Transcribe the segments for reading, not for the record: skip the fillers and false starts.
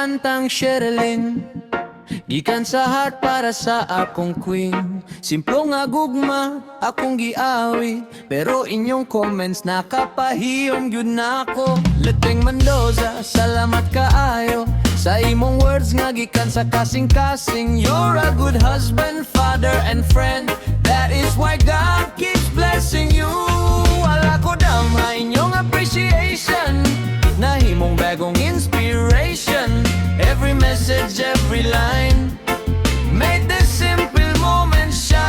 kantang Sherilyn, gikan sa heart para sa akong queen. Simple nga gugma akong giawi, pero inyong comments nakapahiyom gyud nako. Leteng Mendoza, salamat kaayo sa imong words nga gikan sa kasing-kasing. You're a good husband, father, and friend. That is why God keeps blessing you. Wala ko dama inyong appreciation, nahimong bagong inspiration. Every message, every line made this simple moment shine.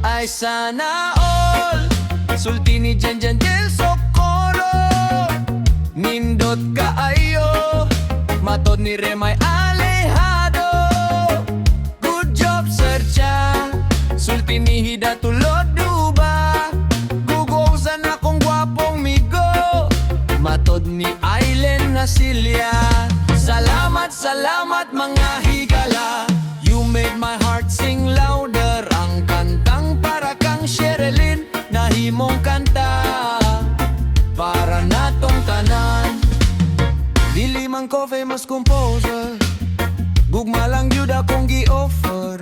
Ay, sana all. Sulti ni Jen Jen Del Socorro. Nindot kaayo. Matod ni Remay Alejado. Good job, Sir Cha. Sulti ni Hida Tulod Duba. Gugong sa akong gwapong migo. Matod ni Ailen Nasilia. Salamat, salamat, mga higala. You made my heart sing louder. Ang kantang para kang Sherilyn nahimong kanta para natong tanan. Dili man ko famous composer, gugma lang gyud akong gi-offer.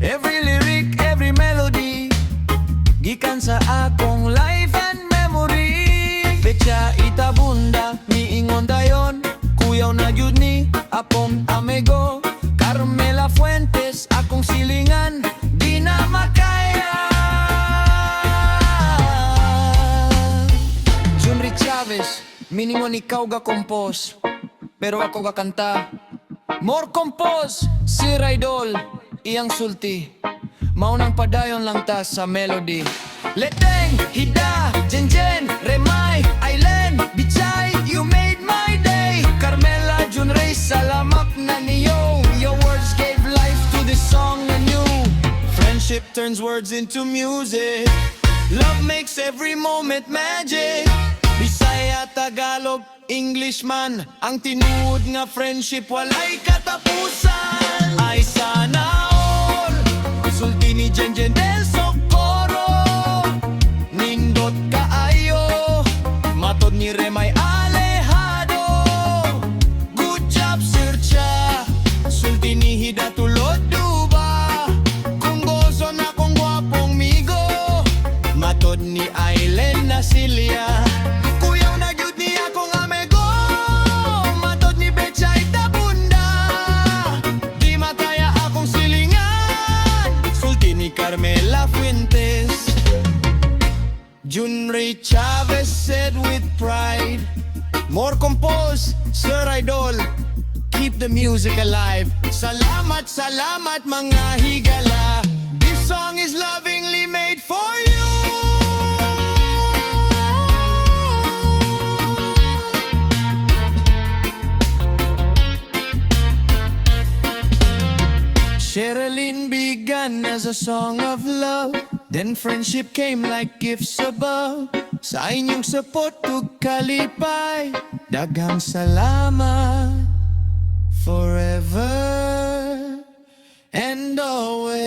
Every lyric, every melody, gikan sa akong life and memory. Pecha Itabunda, miingon dayon, "Kuyaw na gyud ni akong amigo." Carmela Fuentes, akong silingan, di na makaya. Junri Chavez, miingon, "Ikaw ga compose, pero ako ga kanta." More compose, Sir Idol, iyang sulti, "Mao nang padayon lang ta sa melody." Leteng, Hida, Jenjen, Remay, Ailen, Bichay, you made my day. Carmela, Junrey, salamat na niyo. Your words gave life to this song anew. Friendship turns words into music. Love makes every moment magic. Bisaya, Tagalog, English man, ang tinuod nga friendship walay katapusan. Ay, sana all. Sulti ni Jenjen Del Socorro. Nindot kaayo. Matod ni Remay Alejado. Good job, Sir Cha. Sulti ni Hida Tulod Duba. Kung gozo na kong gwapong migo. Matod ni Ailen Nasilia. Kuyaw na gyud ni akong amigo. Matod ni Betchay Tabunda. Di makaya akong silingan. Sulti ni Carmela Fuentes. Junrey Chavez said with pride, "More compose, Sir Idol. Keep the music alive." Salamat, salamat, mga higala. This song is lovingly made for you. Sherilyn began as a song of love. Then friendship came like gifts above. Sa inyong support ug kalipay, daghang salamat. Forever and always.